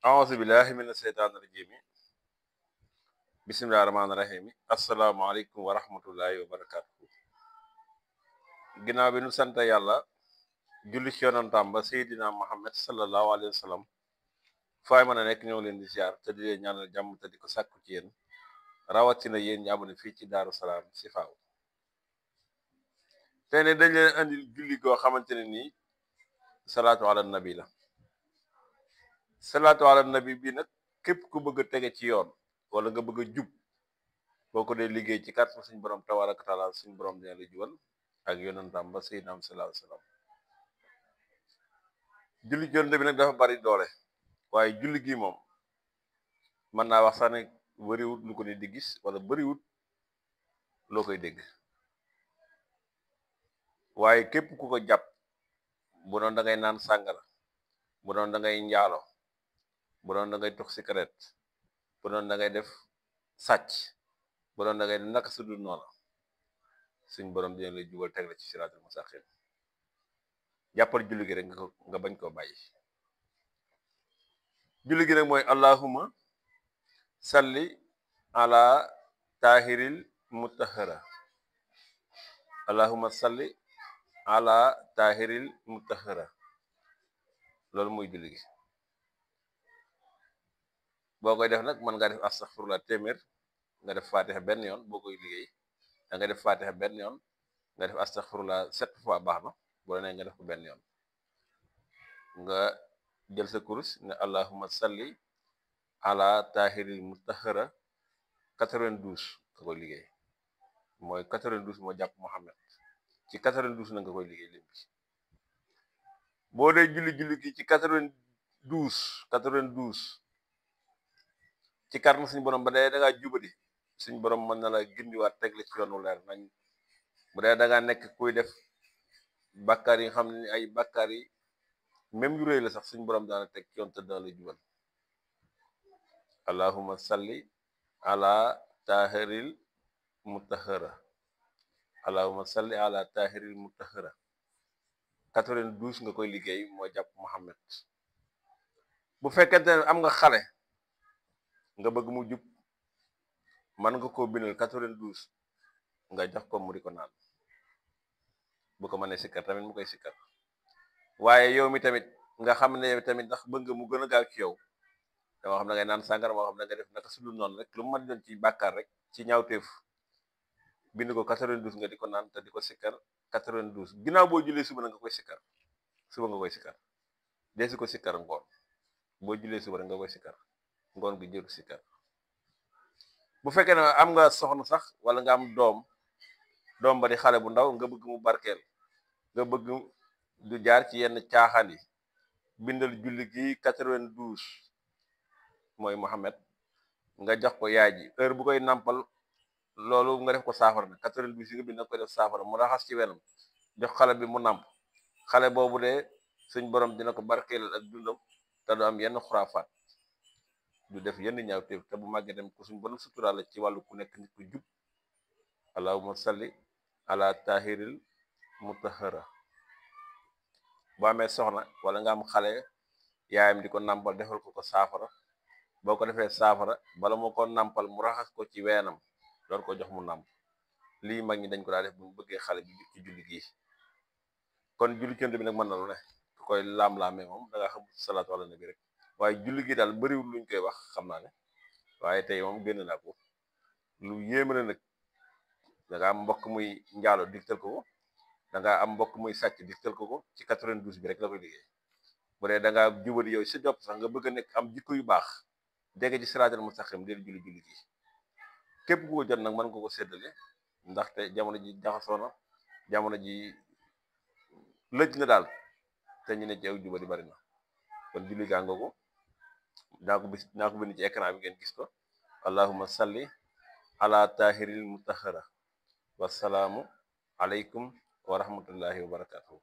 auzu billahi mina seytaani rajim bismillahi rahmaani rahim asalaamaaleykum wa rahmatullahi wa barakatuhu ginnaaw bi nu sant yàlla julli ci yonantam ba seydina muhammad sallallahu alayhi wa sallam faay mën a nekk ñoo leen di ziar te di leen ñaanal jàmm te di ko sàkku ci yéen rawatina yéen ñi abonné fii ci Daaru Salaam Chifaou tey ne dañ leen andil julli goo xamante ne nii salaatu ala nabi la salaatu ala nabi bi nag képp ku bëgg a tege ci yoon wala nga bëgg a jub boo ko dee liggéey ci kàttan suñu borom tabaaraka taala suñu borom dina la jubal ak yonentam ba sayyidina sallallahu alayhi wasallam julli jonte bi nag dafa bari doole waaye julli gi moom mën naa wax sax ne bariwut lu ko ni di gis wala bariwut loo koy dégg waaye képp ku ko jàpp bu doon da ngay naan sàngara bu doon da ngay njaalo bu doon da ngay tux cigarette bu doon da ngay def sàcc bu doon da ngay def naka su dul noonu suñ borom dina lay jubal teg la ci siraatul mustaqim jàppal julli gi rek nga bañ koo bàyyi julli gi rek mooy allahumma salli ala tahiril mutahara allahumma salli ala tahiril mutahara loolu mooy julli gi boo koy def nag mën nga def astaghfirullah téeméer nga def fatiha benn yoon boo koy liggéey da nga def fatiha benn yoon nga def astaghfirullah 7 fois baax na bu la nee nga def ko benn yoon nga jël sa kurus ne allahumma salli ala tahiril mutahara 92 nga koy liggéey mooy 92 moo jàpp Muhammad ci 92 na nga koy liggéey lim bi boo dee julli gi ci 92 ci kàttan suñu borom ba dee da ngaa jubadi suñu borom mën na la gindiwaat teg la ci yoonu leer nañ bu dee da ngaa nekk kuy def bàkkaar yi nga xam ne ay bàkkaar yi même yu rëy la sax suñu borom daana teg ci yoon te dana la jubal allahumma salli ala tahiril mutahara allahumma salli ala tahiril mutahara 92 nga koy liggéey moo jàpp Muhammad bu fekkente ne am nga xale nga bëgg mu jub mën nga koo bindal 92 nga jox ko mu di ko naan bu ko mënee sikkar tamit mu koy sikkar waaye yow mi tamit nga xam ne yow tamit ndax bëgg mu gën a gaaw ci yow dama xam ne ngay naan sàngara moo xam ne nga def naka su dul noonu rek lu mu mën doon ci bàkkaar rek ci ñaawteef bind ko 92 nga di ko naan te di ko sikkar 92 ginnaaw boo jullee suba nga koy sikkar suba nga koy sikkar dee si ko sikkar ngoon boo jullee suba rek nga koy sikkar ngoon gi jëru sikkar bu fekkee ne am nga soxna sax wala nga am doom ba di xale bu ndaw nga bëgg mu barkeel nga bëgg du jaar ci yenn caaxaan yi bindal julli gi 92 mooy Muhammad nga jox ko yaay ji heure bu koy nàmpal loolu nga def ko saafara nag 92 yi nga bind nga koy def saafara mu raxas ci wenam jox xale bi mu nàmp xale boobu de suñ borom dina ko barkeelal ak dundam te du am yenn xuraafaat du def yenn ñaawteef te bu màggee dem ko suñ borom suturaal ci wàllu ku nekk nit ku jub allahumma salli ala tahiril mutahara boo amee soxna wala nga am xale yaayam di ko nàmpal defal ko saafara boo ko defee saafara bala moo ko nàmpal mu raxas ko ci weenam door ko jox mu nàmp lii mag ñi dañ ko daa def bu mu bëggee xale bi ci julli gi kon julli cont bi nag mën na lu ne ku koy laam-laamee moom da nga xam salaatu ala nabi rek waaye julli gi daal bariwul luñ koy wax xam naa ne waaye tey moom génn naa ko lu yéeme na nag da nga am mbokk muy njaalo digtal ko da nga am mbokk muy sàcc digtal ko ci 92 bi rek la koy liggéey bu dee da ngaa jubadi yow si jopp sax nga bëgg a nekk am jikko yu baax dégg ci siraatal mustaqim del julli gi képp ku ko jot nag mën nga ko séddale ndaxte jamono ji jaxasoo na jamono ji lëj na daal te ñu ne ci aw jubadi bari na kon julli gaa nga ko naa ko bind ci écran bi ngeen gis ko allahumma salli ala tahiril mutahara wassalaamu aleykum wa rahmatullahi wa barakatuhu